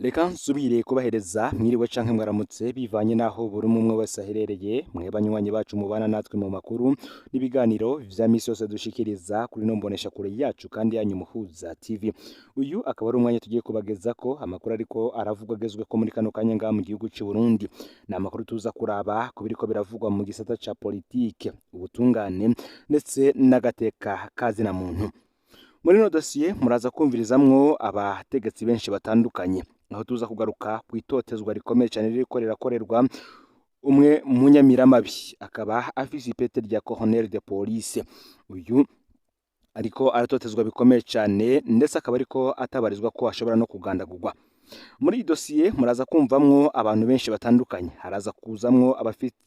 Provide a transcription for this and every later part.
Reka nsubire kubahereza mwiriwe canke mwaramutse, bivanye naho buri umwe wese aherereye. Mwe banywanyi bacu mubana natwe mu makuru n'ibiganiro vya misi yose dushikiriza kuri no mbonesha kure yacu kandi yanyu Muhuza TV. Uyu akaba ari umwanya tugiye kubagezako amakuru ariko aravugwa, agezweko muri kano kanya ngaha mu gihugu c'u Burundi. Ni amakuru tuza kuraba ku biriko biravugwa mu gisata ca politike, ubutungane ndetse n'agateka kazina muntu. Muri ino dosiye muraza kumvirizamwo abategetsi benshi batandukanye, aho tuza kugaruka ku itotezwa rikomeye cyane ririko rirakorerwa umwe munyamiramabi, akaba afise ipete rya colonel de police. Uyu ariko aratotezwa bikomeye cyane, ndetse akaba ariko atabarizwa ko ashobora no kugandagurwa. Muri iyi dosiye muraza kumvamwo abantu benshi batandukanye. Haraza kuzamwo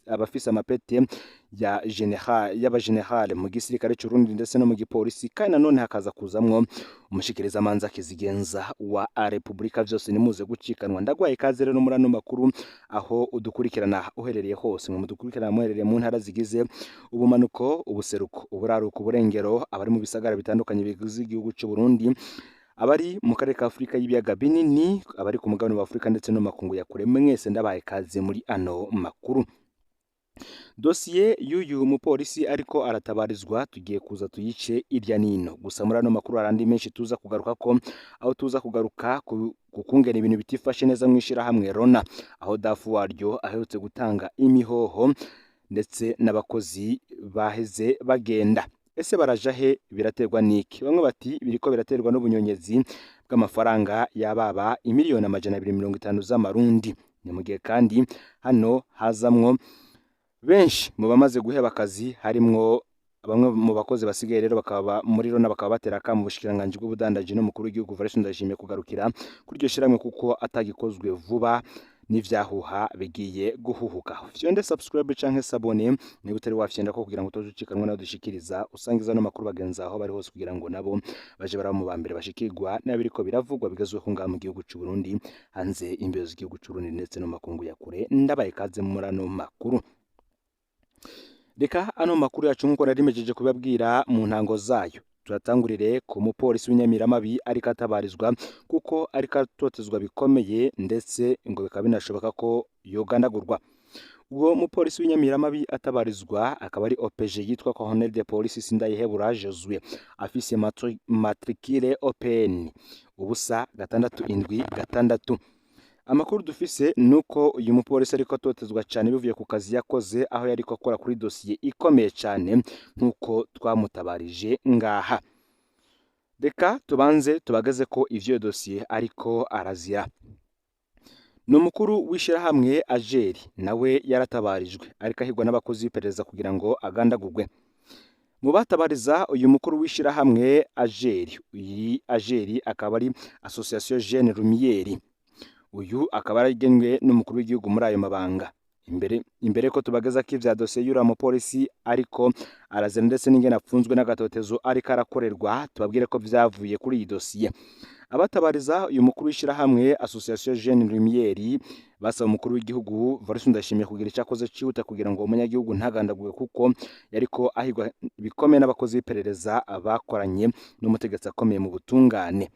abafise amapete ya general, y'abageneral mu gisirikare c'Urundi ndetse no mu gipolisi, kandi nanone hakaza kuzamwo umushikirizamanza kizigenza wa Republika. Vyose nimuze gucikanwa. Ndagwaye ikaze rero muri ano makuru aho udukurikirana uherereye hose. Mwe mudukurikirana muherereye mu ntara zigize ubumanuko, ubuseruko, uburaruko, uburengero, abari mu bisagara bitandukanye bigize igihugu c'u Burundi, abari mu karere ka Afurika y'ibiyaga binini, abari ku mugabane wa Afurika ndetse no makungu ya kure, mwese ndabaye kaze muri ano makuru. Dosiye y'uyu mupolisi ariko aratabarizwa tugiye kuza tuyice irya nino. Gusa muri ano makuru hari andi menshi tuza kugaruka ko, aho tuza kugaruka ku kungena ibintu bitifashe neza mu ishirahamwe Rona, aho DAF waryo aherutse gutanga imihoho ndetse n'abakozi baheze bagenda. Ese baraja he? Biraterwa niki? Bamwe bati biriko biraterwa n'ubunyonyezi bw'amafaranga yababa imiliyoni 250 z'amarundi. Ni mu gihe kandi hano hazamwo benshi mu bamaze guheba akazi, harimwo bamwe mu bakozi basigaye rero bakaba muri Rona, bakaba batera akamo ubushikiranganji bw'ubudandaji n'umukuru w'igihugu Evariste Ndayishimiye kugarukira kuri iryo shirahamwe, kuko atagikozwe vuba n'ivyahuha bigiye guhuhuka. Fyonde subscribe canke s'abonner niba utari wafyenda ko, kugira ngo utoje ucikanwa nawe dushikiriza. Usangiza no makuru bagenzi aho bari hose, kugira ngo nabo baje baraba mu bambere bashikirwa n'abiriko biravugwa bigezweho ngaha mu gihugu c'u Burundi, hanze imbibe z'igihugu c'u Burundi ndetse no makungu ya kure. Ndabaye kaze muri ano makuru. Reka ano makuru yacu, nk'uko nari mejeje kubabwira mu ntango zayo, turatangurire ku mupolisi w'inyamiramabi ariko atabarizwa, kuko ariko atotezwa bikomeye, ndetse ngo bikaba binashoboka ko yogandagurwa. Uwo mupolisi w'inyamiramabi atabarizwa akaba ari OPG yitwa Colonel de Police Sindayihebura Josue, afise matricule OPN 0676. Amakuru dufise nuko uyu mupolisi ariko atotezwa cyane bivuye ku kazi yakoze, aho yariko akora kuri dosiye ikomeye cyane nk'uko twamutabarije ngaha. Reka tubanze tubageze ko ivyo dosiye ariko arazira. Ni umukuru w'ishirahamwe Ajeri, nawe yaratabarijwe, ariko ahigwa n'abakozi b'iperereza kugira ngo agandagurwe. Mu batabariza uyu mukuru w'ishirahamwe Ajeri, iyi Ajeri akaba ari Association Jeune Lumière, uyu akaba yaragenwe n'umukuru w'igihugu muri ayo mabanga. Imbere ko tubageza ko ivya dosiye y'uriya mupolisi ariko arazira ndetse n'ingene apfunzwe n'agatotezo ariko arakorerwa, tubabwire ko vyavuye kuri iyi dosiye. Abatabariza uyu mukuru w'ishirahamwe Association Jeune Lumière basaba umukuru w'igihugu Evariste Ndayishimiye kugira icyo akoze cihuta kugira ngo umunyagihugu ntagandagurwe, kuko yariko ahigwa bikomeye n'abakozi b'iperereza bakoranye n'umutegetsi akomeye mu butungane.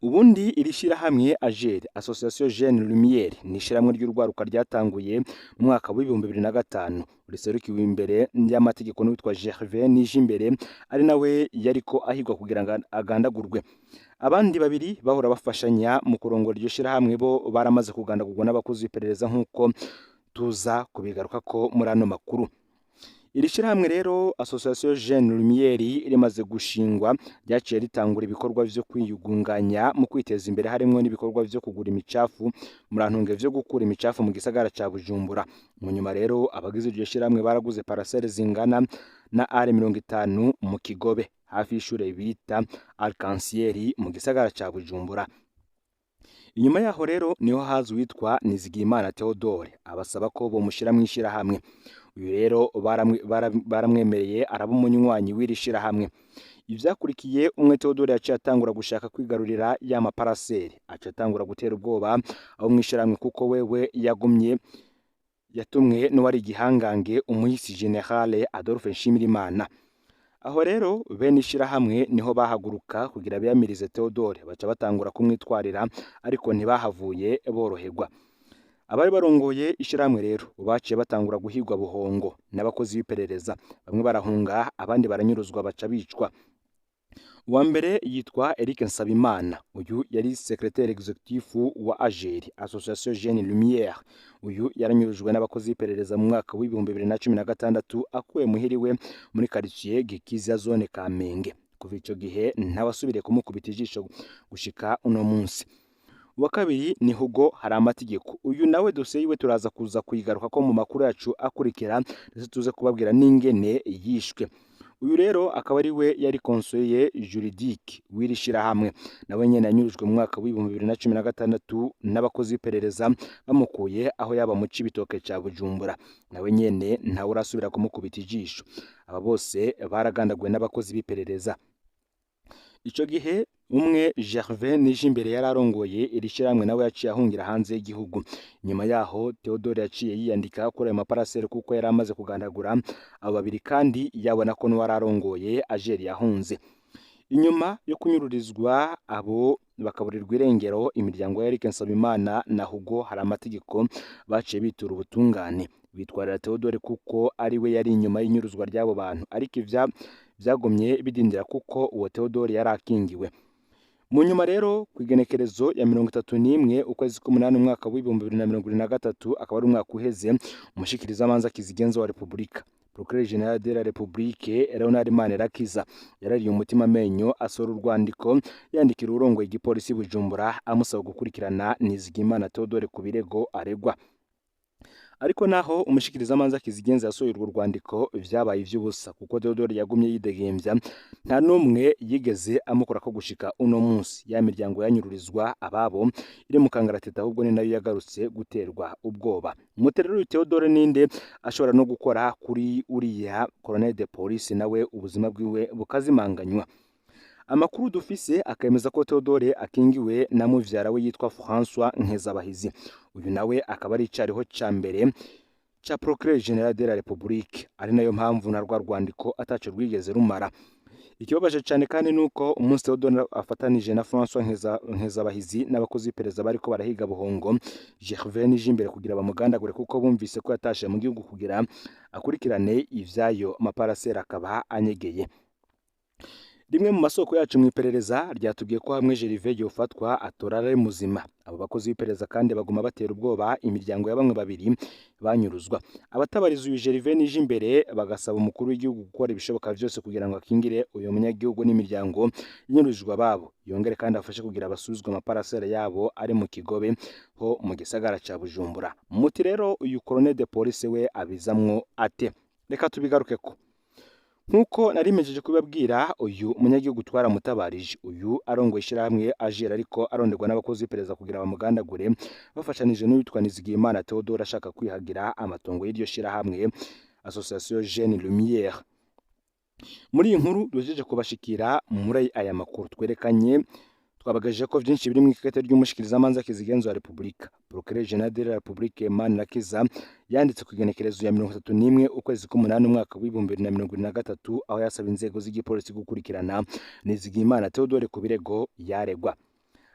Ubundi iri shirahamwe Ajeri, Association Jeune Lumière, ni ishirahamwe ry'urwaruka ryatanguye mu mwaka wa 2005, riserukiwe imbere y'amategeko n'uwitwa Gervais Nijimbere, ari nawe yariko ahigwa kugira ngo agandagurwe. Abandi babiri bahora bafashanya mu kurongora iryo shirahamwe bo baramaze kugandagurwa n'abakozi b'iperereza, nk'uko tuza kubigarukako muri ano makuru. Iri shirahamwe rero Association Jeune Lumière rimaze gushingwa, ryaciye ritangura ibikorwa vyo kwiyugunganya mu kwiteza imbere, harimwo n'ibikorwa vyo kugura imicafu, murantunge, vyo gukura imicafu mu gisagara ca Bujumbura. Mu nyuma rero abagize iryo shirahamwe baraguze parcelle zingana na are 50 mu Kigobe, hafi y'ishure bita Arc-en-Ciel mu gisagara ca Bujumbura. Inyuma yaho rero niho haza uwitwa Nizigiyimana Theodore, abasaba ko bomushira mu ishirahamwe. Uyu rero baramwemereye, araba umunywanyi w'iri shirahamwe. Ivyakurikiye, umwe Theodore yaciye atangura gushaka kwigarurira ya maparcelles, aca atangura gutera ubwoba abo mw'ishirahamwe, kuko wewe yagumye yatumwe n'uwari igihangange, umuhisi General Adolphe Nshimirimana. Aho rero bene ishirahamwe niho bahaguruka kugira biyamirize Theodore, baca batangura kumwitwarira, ariko ntibahavuye boroherwa. Abari barongoye ishirahamwe rero baciye batangura guhigwa buhongo n'abakozi b'iperereza, bamwe barahunga, abandi baranyuruzwa baca bicwa. Uwa mbere yitwa Eric Nsabimana, uyu yari secrétaire exécutif wa AJER, Association Jeune Lumière. Uyu yaranyurujwe n'abakozi b'iperereza mu mwaka w'2016 akuwe muhiriwe muri quartier Gikiza, zone Kamenge. Kuva ico gihe ntawasubiriye kumukubita ijisho gushika uno munsi. Uwa kabiri ni Hugo Haramategeko. Uyu nawe dosiye yiwe turaza kuza kuyigaruka ko mu makuru yacu akurikira, ndetse tuze kubabwira n'ingene yishwe. Uyu rero akaba ari we yari conseiller juridique w'iri shirahamwe. Nawe nyene yanyurujwe mu mwaka w'2016 n'abakozi b'iperereza, bamukuye aho yaba mu Cibitoke ca Bujumbura. Nawe nyene ntawe urasubira kumukubita ijisho. Aba bose baragandaguwe n'abakozi b'iperereza. Ico gihe umwe Gervais Nijimbere yari arongoye iri shirahamwe nawe yaciye ahungira hanze y'igihugu. Nyuma yaho Theodore yaciye yiyandika kuri ayo maparasere, kuko yari amaze kugandagura abo babiri kandi yabona ko n'uwari arongoye AJER yahunze. Inyuma yo kunyururizwa abo bakaburirwa irengero, imiryango ya Eric Nsabimana na Hugo Haramategeko baciye bitura ubutungane, bitwarira Theodore kuko ari we yari inyuma y'inyuruzwa ry'abo bantu, ariko ivya byagumye bidindira kuko uwo Theodore yari akingiwe. Mu nyuma rero, ku igenekerezo ya 31 ukwezi k'umunani umwaka w'2023, akaba ari umwaka uheze, umushikirizamanza kizigenza wa Repubulika, Procureur Général de la République Leonard Manirakiza, yarariye umutima amenyo, asohora urwandiko yandikira urongoye igipolisi Bujumbura, amusaba gukurikirana Nizigimana Theodore ku birego aregwa. Ariko naho umushikirizamanza kizigenza yasohoye urwo rwandiko, vyabaye ivy'ubusa, kuko Theodore yagumye yidegemvya, nta n'umwe yigeze amukora ko gushika uno munsi. Ya miryango yanyururizwa ababo iri mu kangaratete, ahubwo ni nayo yagarutse guterwa ubwoba. Umuterero Theodore ninde ashobora no gukora kuri uriya colonel de police, nawe ubuzima bwiwe bukazimanganywa. Amakuru dufise akemeza ko Theodore akingiwe na muvyara we yitwa François Nkezabahizi. Uyu nawe akaba ari icariho ca mbere ca Procureur Général de la République, ari nayo mpamvu na rwa rwandiko ataco rwigeze rumara. Ikibabaje cyane kandi nuko umunsi Theodore afatanije na François Nkezabahizi n'abakozi b'iperereza bariko barahiga buhongo Gervais Nijimbere kugira bamugandagure, kuko bumvise ko yatashe mu gihugu kugira akurikirane ivyayo maparasera, akaba anyegeye. Rimwe mu masoko yacu mu iperereza ryatubwiye ko hamwe Gervais yofatwa atora ari muzima. Abo bakozi b'iperereza kandi baguma batera ubwoba imiryango ya bamwe babiri banyuruzwa. Abatabariza uyu Gervais Nijimbere bagasaba umukuru w'igihugu gukora ibishoboka vyose kugira ngo akingire uyu munyagihugu n'imiryango inyurujwe ababo, yongere kandi afashe kugira basubizwe amaparasera yabo ari mu Kigobe ho mu gisagara ca Bujumbura. Muti rero uyu colonel de police we abizamwo ate? Reka tubigarukeko. Nkuko narimejeje kubabwira, uyu munyagihugu twaramutabarije. Uyu arongoye ishirahamwe AJER, ariko aronderwa n'abakozi b'iperereza kugira bamugandagure bafatanije n'uwitwa Nizigiyimana Theodore ashaka kwihagira amatongo y'iryo shirahamwe Association Jeune Lumière. Muri iyi nkuru duhejeje kubashikira, muri aya makuru twerekanye, twabagaje ko vyinshi biri mu ikete ry'umushikirizamanza kizigenza wa Repubulika, Procureur Général de la République Manirakiza, yanditse ku igenekerezo ya 31 ukwezi k'umunani umwaka w'2023, aho yasaba inzego z'igipolisi gukurikirana Nizigiyimana Theodore ku birego yaregwa.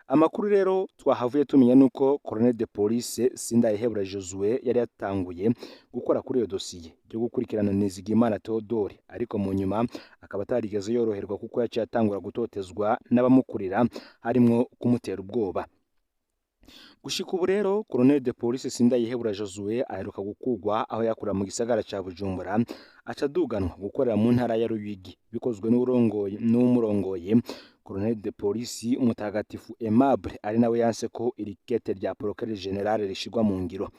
Amakuru rero twahavuye tumenya nuko Colonel de Police Sindayihebura Josue yari yatanguye gukora kuri iyo dosiye yo gukurikirana Nizigiyimana Theodore, ariko mu nyuma akaba atarigeze yoroherwa, kuko yaciye atangura gutotezwa n'abamukurira, harimwo kumutera ubwoba. Gushika ubu rero Colonel de Police Sindayihebura Josue aheruka gukugwa aho yakura mu gisagara ca Bujumbura, aca aduganwa gukorera mu ntara ya Ruyigi, bikozwe n'urongoye n'umurongoye, Colonel de Police Mutagatifu Aimable, ari nawe yanse ko iri kete rya Procureur Général rishigwa mu ngiro.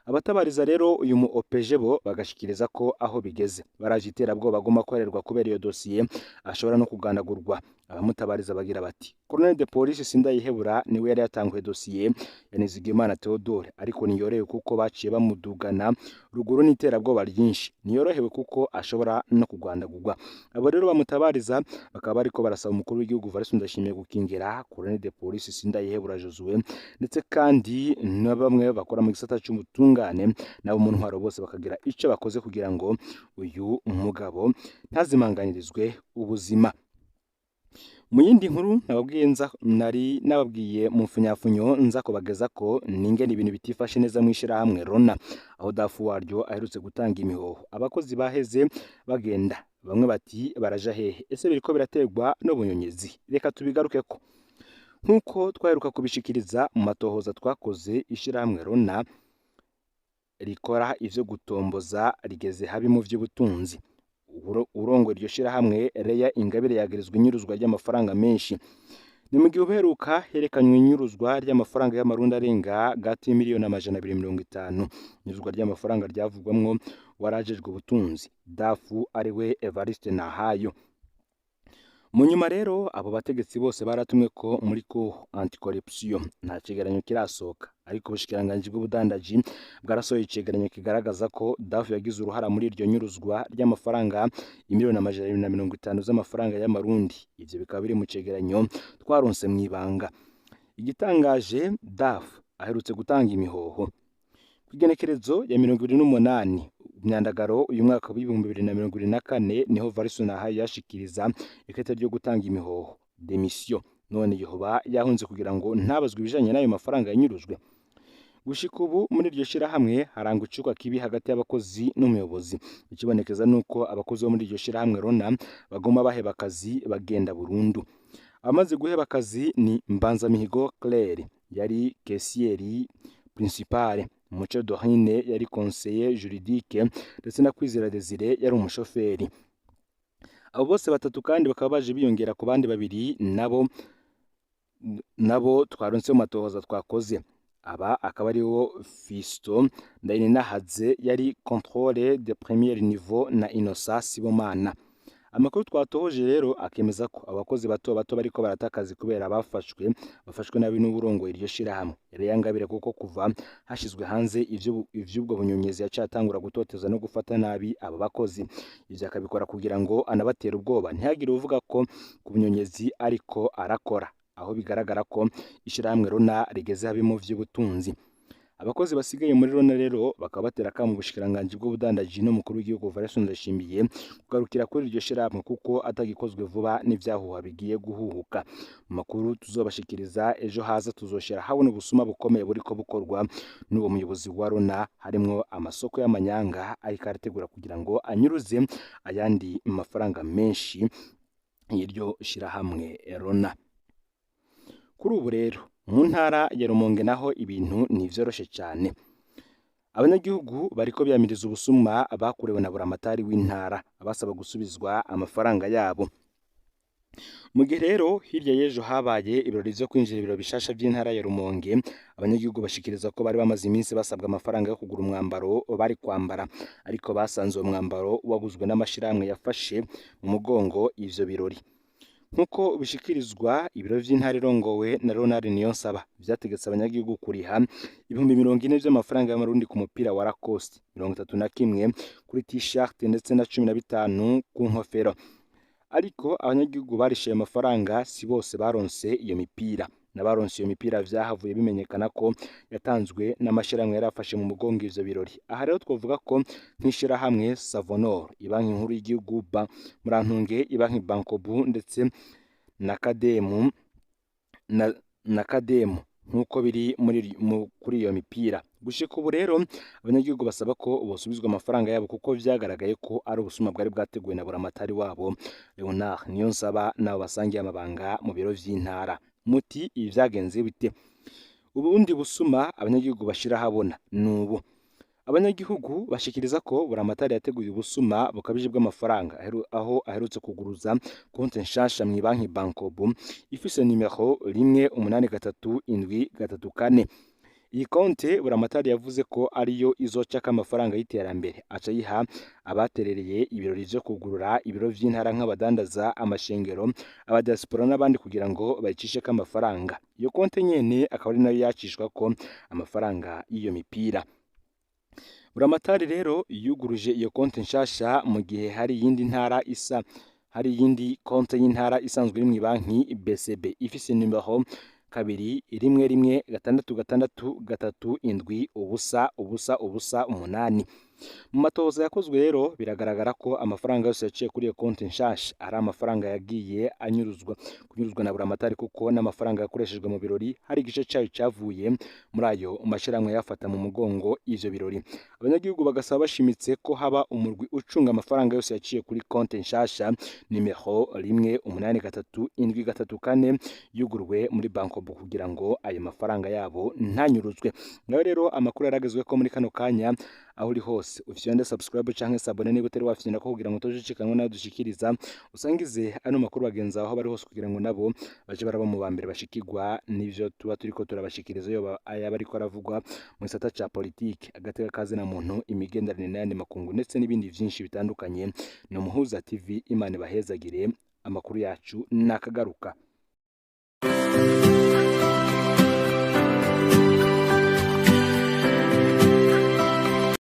Abatabariza rero uyu mu OPG bo bagashikiriza ko aho bigeze baraje iterabwoba agomba korerwa kubera iyo dosiye, ashobora no kugandagurwa. Abamutabariza bagira bati: Colonel de Police Sindayihebura niwe yari yatanguye dosiye ya Nizigiyimana Theodore, ariko ntiyorohewe kuko baciye bamudugana ruguru n'iterabwoba ryinshi. Ntiyorohewe kuko ashobora no kugwandagurwa. Abo rero bamutabariza bakaba bariko barasaba umukuru w'igihugu Evariste Ndayishimiye gukingira Colonel de Police Sindayihebura Josue, ndetse kandi na bamwe bakora mu gisata c'ubutungane nabo mu ntwaro bose bakagira ico bakoze kugira ngo uyu mugabo ntazimanganirizwe ubuzima. Mu yindi nkuru nababwiye, nza nari nababwiye mu mfunyafunyo nza kubageza ko ningene ibintu bitifashe neza mu ishirahamwe Rona, aho DAF waryo aherutse gutanga imihoho, abakozi baheze bagenda, bamwe bati baraja hehe? Ese biriko biraterwa n'ubunyonyezi? Reka tubigarukeko. Nk'uko twaheruka kubishikiriza mu matohoza twakoze, ishirahamwe Rona rikora ivyo gutomboza rigeze habi mu vy'ubutunzi. Urongoye iryo shirahamwe Leya Ingabire yagirizwa inyuruzwa ry'amafaranga menshi. Ni mu gihe uheruka herekanywe inyuruzwa ry'amafaranga y'amarundi arenga gati 250,000,000. Inyuruzwa ry'amafaranga ryavugwamwo warajejwe ubutunzi DAF ariwe Evariste Nahayo. Mu nyuma rero abo bategetsi bose baratumwe ko muri ko anticorruption. Nta cegeranyo kirasohoka, ariko ubushikiranganji bw'ubudandaji bwarasohoye icegeranyo kigaragaza ko DAF yagize uruhara muri iryo nyuruzwa ry'amafaranga 250,000,000 z'amafaranga y'amarundi. Ivyo bikaba biri mu cegeranyo twaronse mw'ibanga. Igitangaje, DAF aherutse gutanga imihoho kw'igenekerezo ya 28 Myandagaro uyu mwaka w'2024, niho Evariste Nahayo yashikiriza ikete ryo gutanga imihoho, démission. None yoba yahunze kugira ngo ntabazwe ibijanye n'ayo mafaranga yanyurujwe? Gushika ubu muri iryo shirahamwe harangwa icuka kibi hagati y'abakozi n'umuyobozi. Ikibonekeza nuko abakozi bo muri iryo shirahamwe Rona bagoma baheba akazi bagenda burundu. Abamaze guheba akazi ni Mbanzamihigo Claire yari caissière principale, Muco Dorine yari conseiller juridique, ndetse na Kwizera Desire yari umushoferi. Abo bose batatu kandi bakaba baje biyongera ku bandi babiri nabo twaronse mu matohoza twakoze. Aba akaba aribo Fiston Ndayininahaze yari contrôle de premier niveau na Innocent Sibomana. Amakuru twatohoje rero akemeza ko abakozi bato bato bariko barata akazi kubera bafashwe nabi n'uburongoye iryo shirahamwe Leya Ngabire, kuko kuva hashizwe hanze ivy'ubwo bunyonyezi yaciye atangura gutoteza no gufata nabi abo bakozi. Ivyo akabikora kugira ngo anabatere ubwoba, ntihagire uvuga ko ku bunyonyezi ariko arakora, aho bigaragara ko ishirahamwe Rona rigeze habi mu vy'ubutunzi. Abakozi basigaye muri Rona rero bakaba batera akamo ubushikiranganji bw'ubudandaji n'umukuru w'igihugu Evariste Ndayishimiye kugarukira kuri iryo shirahamwe, kuko atagikozwe vuba n'ivyahuha bigiye guhuhuka. Mu makuru tuzobashikiriza ejo haza tuzoshira habona ubusuma bukomeye buriko bukorwa n'uwo muyobozi wa Rona, harimwo amasoko y'amanyanga ariko arategura kugira ngo anyuruze ayandi mafaranga menshi y'iryo shirahamwe Rona. Kuri ubu rero mu ntara ya Rumonge naho ibintu ntivyoroshe cyane. Abanyagihugu bariko biyamiriza ubusuma bakorewe na buramatari w'intara, abasaba gusubizwa amafaranga yabo. Mu gihe rero hirya y'ejo habaye ibirori vyo kwinjira ibiro bishasha vy'intara ya Rumonge, abanyagihugu bashikiriza ko bari bamaze iminsi basabwa amafaranga yo kugura umwambaro bari kwambara, ariko basanze uwo mwambaro waguzwe n'amashirahamwe yafashe mu mugongo ivyo birori. Nk'uko bishikirizwa, ibiro vy'intara irongowe na Ronald Niyonsaba vyategetse abanyagihugu kuriha 40,000 vy'amafaranga y'amarundi ku mupira wa Lacoste, 31 kuri t-shirt ndetse na 15 ku nkofero. Ariko abanyagihugu barishe ayo mafaranga si bose baronse iyo mipira. N'abaronse iyo mipira vyahavuye bimenyekana ko yatanzwe n'amashirahamwe yari afashe mu mugongo ivyo birori. Aha rero twovuga ko nk'ishirahamwe Savonor, ibanki nkuru y'igihugu Murantunge, ibanki Bankobu ndetse na Kademu na Kademu nk'uko biri kuri iyo mipira. Gushika ubu rero abanyagihugu basaba ko bosubizwa amafaranga yabo, kuko vyagaragaye ko ari ubusuma bwari bwateguwe na buramatari wabo Leonard Niyonsaba n'abo basangiye amabanga mu biro vy'intara. Muti ibi vyagenze bite? Ubundi busuma abanyagihugu bashira habona nubu. Abanyagihugu bashikiriza ko buramatari yateguye ubusuma bukabije bw'amafaranga, aho aherutse kuguruza konte nshasha mw'ibanki Bankobu ifise nimero 183 734. Iyi konte Buramatari yavuze ko ariyo izocako amafaranga y'iterambere, aca ayiha abaterereye ibirori vyo kugurura ibiro vy'intara nk'abadandaza, amashengero, abadiaspora n'abandi kugira ngo bayicisheko amafaranga. Iyo konte nyene akaba ari nayo yacishwako amafaranga y'iyo mipira. Buramatari rero yuguruje iyo konte nshasha mu gihe hari iyindi ntara isa hari iyindi konte y'intara isanzwe iri mw'ibanki BCB ifise nimero 2116637 0 0 0 8. Mu matohoza yakozwe rero biragaragara ko amafaranga yose yaciye kuri iyo konti nshasha ari amafaranga yagiye anyuruzwa kunyuruzwa na Buramatari, kuko n'amafaranga yakoreshejwe mu birori hari igice cayo cavuye muri ayo mashirahamwe yafata mu mugongo ivyo birori. Abanyagihugu bagasaba bashimitse ko haba umurwi ucunga amafaranga yose yaciye kuri konti nshasha nimero 183734 yuguruwe muri Bankobu kugira ngo ayo mafaranga yabo ntanyuruzwe. Ngaho rero amakuru yaragezweko muri kano kanya, aho uri hose ufyonde subscribe canke s'abonner niba utari wafyonda ko kugira ngo utojicikanwe nayo dushikiriza, usangize ano makuru bagenzi aho bari hose kugira ngo nabo baje baraba mu ba mbere bashikirwa n'ivyo tuba turiko turabashikiriza, yoba ayaba ariko aravugwa mu gisata ca politike, agateka kazina muntu, imigenderanire n'ayandi makungu ndetse n'ibindi vyinshi bitandukanye. Ni Umuhuza TV, Imana ibahezagire, amakuru yacu nakagaruka.